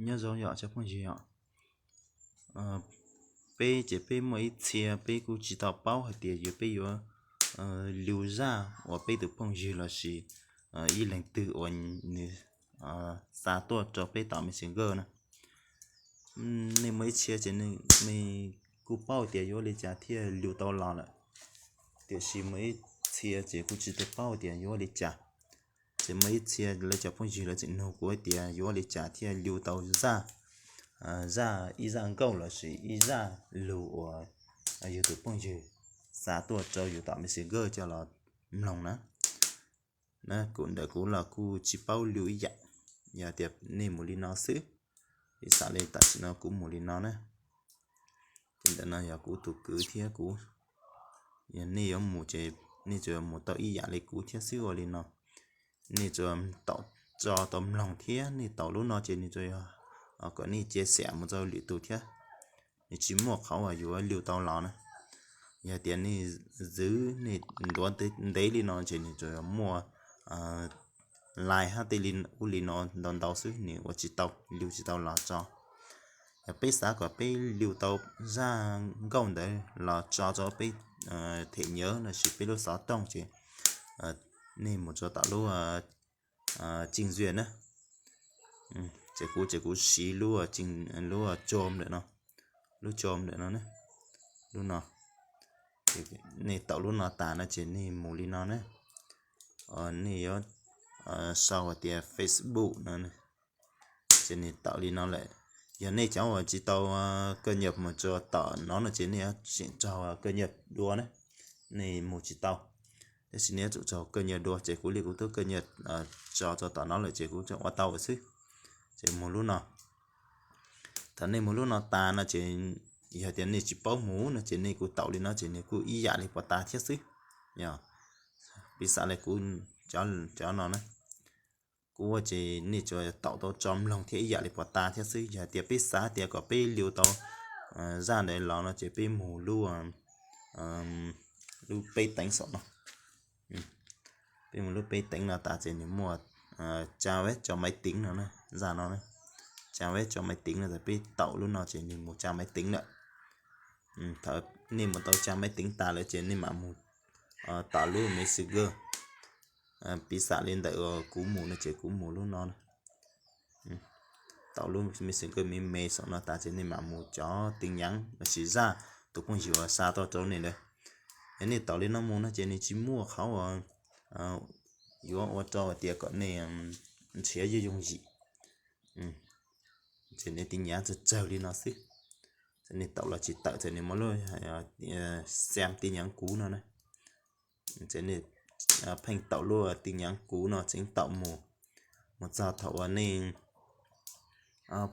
Nyob zoo yom cov phooj ywg yom. Peb ces peb muaj ib txhia peb kuj tsis tau paub hais tias yuav peb yuav lu zaj uas peb tus phooj ywg lossis ib leeg twg uas nws xa tuaj rau peb tom Messenger na. Nej muaj ib txhia ces nej kuj paub tias yuav ua li cas thiaj lu tau los lawm, tiam sis muaj ib txhia ces kuj tsis tau paub tias yuav ua li cas. Ces muaj ib txhia lawv cov phooj ywg lawv tseem nug kuv tias yuav ua li cas thiaj lu tau zaj, zaj ib zaj nkauj lossis ib zaj lus uas yus tus phooj ywg xa tuaj rau yus tom Messenger coj los mloog na. Na, kuv ntawm kuv los kuj tsis paub lu ib yam, yog tias nej mus li no xwb, ib xav li tam sim no kuv mus li no na. Ces ntawm no yog kuv tus kwv thiab kuv, yog nej yuav mus ces nej tsuas mus tau ib yam li kuv thiab xwb ua li no. Nej tsuas taum tso tau mloog thiab nej taum lub no ces nws tsuas yog kom nej cia xiam mus rau lwm tus thiab. Nws tsis muaj qhov uas yuav lu tau los na. Yog tias nej zwv nej ntuav ntev li no ces nws tsuas muaj lais hab tej li ub li no ntau ntau xwb, nws ua tsis tau, lu tsis tau los tso. Yog peb xav kom peb lu tau zaj nkauj ntawd los tso rau peb them nyawv lossis peb lub xov tooj ces nej mus rau tom lub Chin Yuaj na. Ces kuv, ces kuv siv lub, lub Chrome ntawm no, lub Chrome ntawm no, lub no. Nej taum lub no tas no ces nej mus li no na. Nej yuav sau hais tias Facebook no, ces nws taum li no lawm. Yog nej cov uas tsis tau kawj nyaj mus tso tom no no ces nej yuav tsum raug kawj nyaj dua na, nej mus tsis tau. Tab sis nej yuav tsum raug kawj nyaj dua ces kuv li kuv twb kawj nyaj tso rau tom no lawm ces kuv tseem ua tau xwb. Ces mus lub no. Thaum nej mus lub no tas no ces yog tias nej tsis paub mus no ces nej kuj taum li no ces nws kuj ib yam li puas tas thiab xwb. Yog peb xav li kuv cov no na, kuv ua ces nej tsuas taum tau tso mloog thiab ib yam li puas tas thiab xwb. Yog tias peb xav tias kom peb lu tau zaj ntawd los no ces peb mus lub, lub peb teev saum no. Peb mus lub peb teev no tas ces nws muaj tsa veb tso maiv teev no, zaj no, tsa veb tso maiv teev no tas peb taum lub no ces nws mus tsa maiv teev lawm. Thaum nej mus tau tsa maiv teev tas lawm ces nej mam mus tom lub Messenger. Piv xam li ntawm kuv mus no ces kuv mus lub no, taum lub Messenger me me saum no tas ces nej mam mus cov tin nhắn lossis zaj tus phooj ywg uas xa tuaj rau nej ntawd. Yog nej taum li no mus no ces nws tsis muaj qhov uas yuav ua rau hais tias kom nej nrhiav yooj yooj yim. Ces nej tin nhắn tsawg tsawg li no xwb. Nej taum los tsis tawm ces nws muaj lub xem tin nhắn kuv no na. Ces nej pheej taum lub tin nhắn kuv no tseev taum mus, mus txog thaum uas nej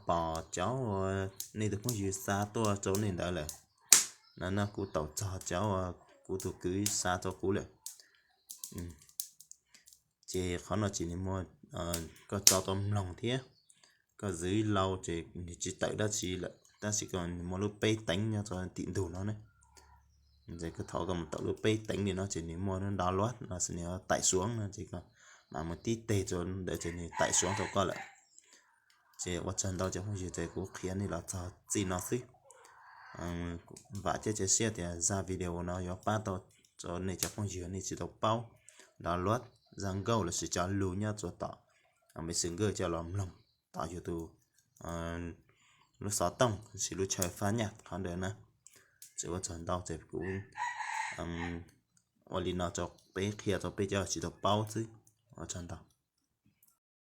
pom cov uas nej tus phooj ywg xa tuaj rau nej ntawd lawm. No no kuv taum txog cov uas kuv tus kwv xa rau kuv lawm. Ces qhov no ces nws muaj, koj tso tau mloog thiab, koj zwv lauj ces nws tsis tawm dab tsi lawm tab sis koj muaj lub peb teev nyob rau tim ntug no ne. Ces koj thov koj mus taum lub peb teev li no ces nws muaj lub download no xwb, nws tải xuống no ces koj mam mus tib teg rau ntawd ces nws tải xuống rau koj lawm. Ces ua tsaug ntau cov phooj ywg, ces kuv qhia nej los txog txij no xwb. Vam thiab cia siab tias zaj video no yuav pab tau rau nej cov phooj ywg nej tsis tau paub download zaj nkauj lossis cov lus nyob rau tom Messenger coj los mloog tom yus tus lub xov tooj lossis lub chaw fab nyaj qhov ntawd na. Ces ua tsaug ntau, ces kuv ua li no rau peb, qhia rau peb cov tsis tau paub xwb. Ua tsaug ntau.